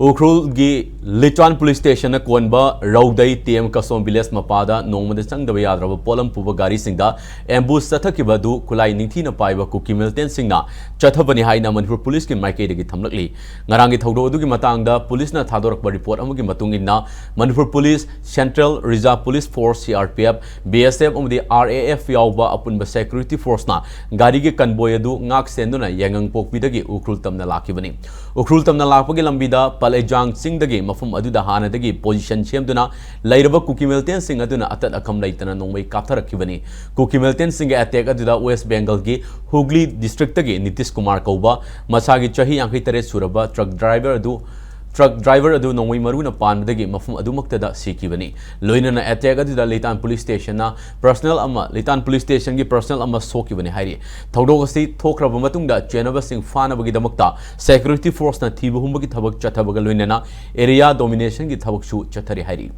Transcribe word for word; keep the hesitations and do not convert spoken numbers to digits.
ꯎꯈ꯭ꯔꯨꯜꯒꯤ ꯂꯤꯆꯥꯟ ꯄꯨꯂꯤꯁ ꯁ꯭ꯇꯦꯁꯟꯅ ꯀꯣꯟꯕ ꯔꯧꯗꯩ T M ꯀꯁꯣꯝ village ꯃꯄꯥꯗ ꯅꯣꯡꯃꯗ ꯆꯪꯗꯕ ꯌꯥꯗ꯭ꯔꯕ ꯄꯣꯠꯂꯝ ꯄꯨꯕ ꯒꯥꯔꯤꯁꯤꯡꯗ ꯑꯦꯝꯕꯨꯁ ꯆꯠꯊꯈꯤꯕ ꯑꯗꯨ ꯈꯨꯠꯂꯥꯏ ꯅꯤꯡꯊꯤꯅ ꯄꯥꯏꯕ ꯀꯨꯀꯤ ꯃꯤꯂꯤꯇꯦꯟꯁꯤꯡꯅ ꯆꯠꯊꯕꯅꯤ ꯍꯥꯏꯅ ꯃꯅꯤꯄꯨꯔ ꯄꯨꯂꯤꯁꯀꯤ ꯃꯥꯏꯀꯩꯗꯒꯤ ꯊꯝꯂꯛꯂꯤ꯫ ꯉꯔꯥꯡꯒꯤ ꯊꯧꯗꯣꯛ ꯑꯗꯨꯒꯤ ꯃꯇꯥꯡꯗ ꯄꯨꯂꯤꯁꯅ ꯊꯥꯗꯣꯔꯛꯄ ꯔꯤꯄꯣꯔꯠ ꯑꯃꯒꯤ ꯃꯇꯨꯡ ꯏꯟꯅ, Manipur police, central reserve police force, C R P F, B S F ꯑꯃꯗꯤ ꯑꯥꯔ ꯑꯦ ꯑꯦꯐ ꯌꯥꯎꯕ ꯑꯄꯨꯟꯕ ꯁꯦꯀ꯭ꯌꯨꯔꯤꯇꯤ ꯐꯣꯔꯁꯅ ꯒꯥꯔꯤꯒꯤ ꯀꯟꯕꯣꯏ ꯑꯗꯨ ꯉꯥꯛ ꯁꯦꯟꯗꯨꯅ ꯌꯥꯏꯉꯪꯄꯣꯛꯄꯤꯗꯒꯤ ꯎꯈ꯭ꯔꯨꯜ ꯇꯝꯅ ꯂꯥꯛꯈꯤꯕꯅꯤ꯫ ꯎꯈ꯭ꯔꯨꯜ ꯇꯝꯅ ꯂꯥꯛꯄꯒꯤ ꯂꯝꯕꯤꯗ ꯄꯂꯦꯖꯥꯡ ꯆꯤꯡꯗꯒꯤ ꯃꯐꯝ ꯑꯗꯨꯗ ꯍꯥꯟꯅꯗꯒꯤ ꯄꯣꯖꯤꯁꯟ ꯁꯦꯝꯗꯨꯅ ꯂꯩꯔꯕ ꯀꯨꯀꯤ ꯃꯤꯂꯤꯇꯦꯟꯁꯤꯡ ꯑꯗꯨꯅ ꯑꯇꯠ ꯑꯈꯝ ꯂꯩꯇꯅ ꯅꯣꯡꯃꯩ ꯀꯥꯞꯊꯔꯛꯈꯤꯕꯅꯤ꯫ ꯀꯨꯀꯤ ꯃꯤꯂꯤꯇꯦꯟꯁꯤꯡꯒꯤ ꯑꯦꯇꯦꯛ ꯑꯗꯨꯗ ꯋꯦꯁ ꯕꯦꯡꯒꯜꯒꯤ ꯍꯨꯒ꯭ꯂꯤ ꯗꯤꯁꯇ꯭ꯔꯤꯛꯇꯒꯤ ꯅꯤꯇꯤꯁ ꯀꯨꯃꯥꯔ ꯀꯧꯕ ꯃꯁꯥꯒꯤ ꯆꯍꯤ ꯌꯥꯡꯈꯩ ꯇꯔꯦꯠ ꯁꯨꯔꯕ ꯇ꯭ꯔꯛ ꯗ꯭ꯔꯥꯏꯚꯔ ꯑꯗꯨ, ꯇ꯭ꯔꯛ ꯗ꯭ꯔꯥꯏꯚꯔ ꯑꯗꯨ ꯅꯣꯡꯃꯩ ꯃꯔꯨꯅ ꯄꯥꯟꯕꯗꯒꯤ ꯃꯐꯝ ꯑꯗꯨꯃꯛꯇꯗ ꯁꯤꯈꯤꯕꯅꯤ꯫ ꯂꯣꯏꯅꯅ ꯑꯦꯇꯦꯛ ꯑꯗꯨꯗ ꯂꯤꯇꯥꯟ ꯄꯨꯂꯤꯁ ꯁ꯭ꯇꯦꯁꯟꯅ ꯄꯔꯁꯅꯦꯜ ꯑꯃ, ꯂꯤꯇꯥꯟ ꯄꯨꯂꯤꯁ ꯁ꯭ꯇꯦꯁꯟꯒꯤ ꯄꯔꯁꯅꯦꯜ ꯑꯃ ꯁꯣꯛꯈꯤꯕꯅꯤ ꯍꯥꯏꯔꯤ꯫ ꯊꯧꯗꯣꯛ ꯑꯁꯤ ꯊꯣꯛꯈ꯭ꯔꯕ ꯃꯇꯨꯡꯗ ꯆꯦꯟꯅꯕꯁꯤꯡ ꯐꯥꯅꯕꯒꯤꯗꯃꯛꯇ ꯁꯦꯀ꯭ꯌꯨꯔꯤꯇꯤ ꯐꯣꯔꯁꯅ ꯊꯤꯕ ꯍꯨꯝꯕꯒꯤ ꯊꯕꯛ ꯆꯠꯊꯕꯒ ꯂꯣꯏꯅꯅ ꯑꯦꯔꯤꯌꯥ ꯗꯣꯃꯤꯅꯦꯁꯟꯒꯤ ꯊꯕꯛꯁꯨ ꯆꯠꯊꯔꯤ ꯍꯥꯏꯔꯤ꯫